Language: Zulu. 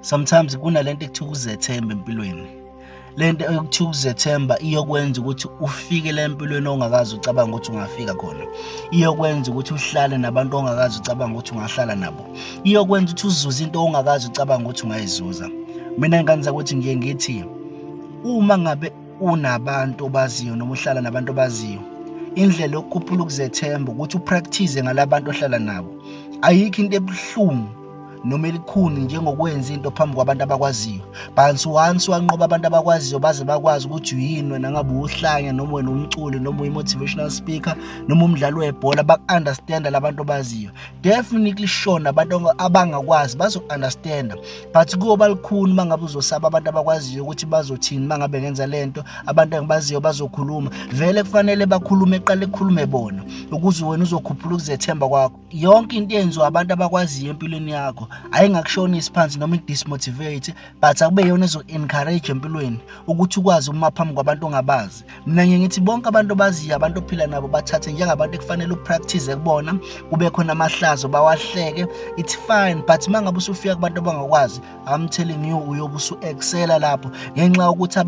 Sometimes kunalento ekuthiwa ukuzethemba empilweni. Lento ekuthiwa ukuzethemba iyokwenza ukuthi ufike la empilweni ongakaze ucabanga ukuthi ungafika khona. Iyokwenza ukuthi uhlale nabantu ongakaze ucabanga ukuthi ungahlala nabo. Iyokwenza ukuthi uzuze into ongakaze ucabanga ukuthi ungayizuza. Mina ngane zakwethu ngiye ngithi uma ngabe unabantu obaziyo noma uhlala nabantu obaziyo, indlela yokukhuphula ukuzethemba ukuthi upractice ngalabantu ohlala nabo. Ayikho into ebuhlungu noma elikhuni njengokwenza into phambi kwabantu abakwaziyo, but once wanqoba abantu abakwaziyo, baze bakwazi ukuthi uyini wena, ngabe uhlanya noma wena umculi noma uyi-motivational speaker noma umdlali webhola, baku-understanda labantu obaziyo. Definitely sure, nabantu abangakwazi bazo-understanda, but kuyoba lukhuni uma ngabe uzosaba abantu abakwaziyo ukuthi bazothini uma ngabe ngenza lento. Abantu engibaziyo bazokhuluma vele, kufanele bakhulume, eqale kukhulume bona ukuze wena uzokhuphula ukuzethemba kwakho. Yonke into eyenziwa abantu abakwaziyo empilweni yakho ayingakushonisi phansi noma ikudismotivate, but akube yona ezo-encourage empilweni ukuthi ukwazi uma phambi kwabantu ongabazi. Mina ngiye ngithi bonke abantu obaziyo, abantu ophila nabo, bathathe njengabantu ekufanele upractice kubona, kube khona amahlazo bawahleke, it's fine. But uma ngabe usufika kubantu abangakwazi, I'm telling you, uyobe usu-excela lapho ngenxa yokuthi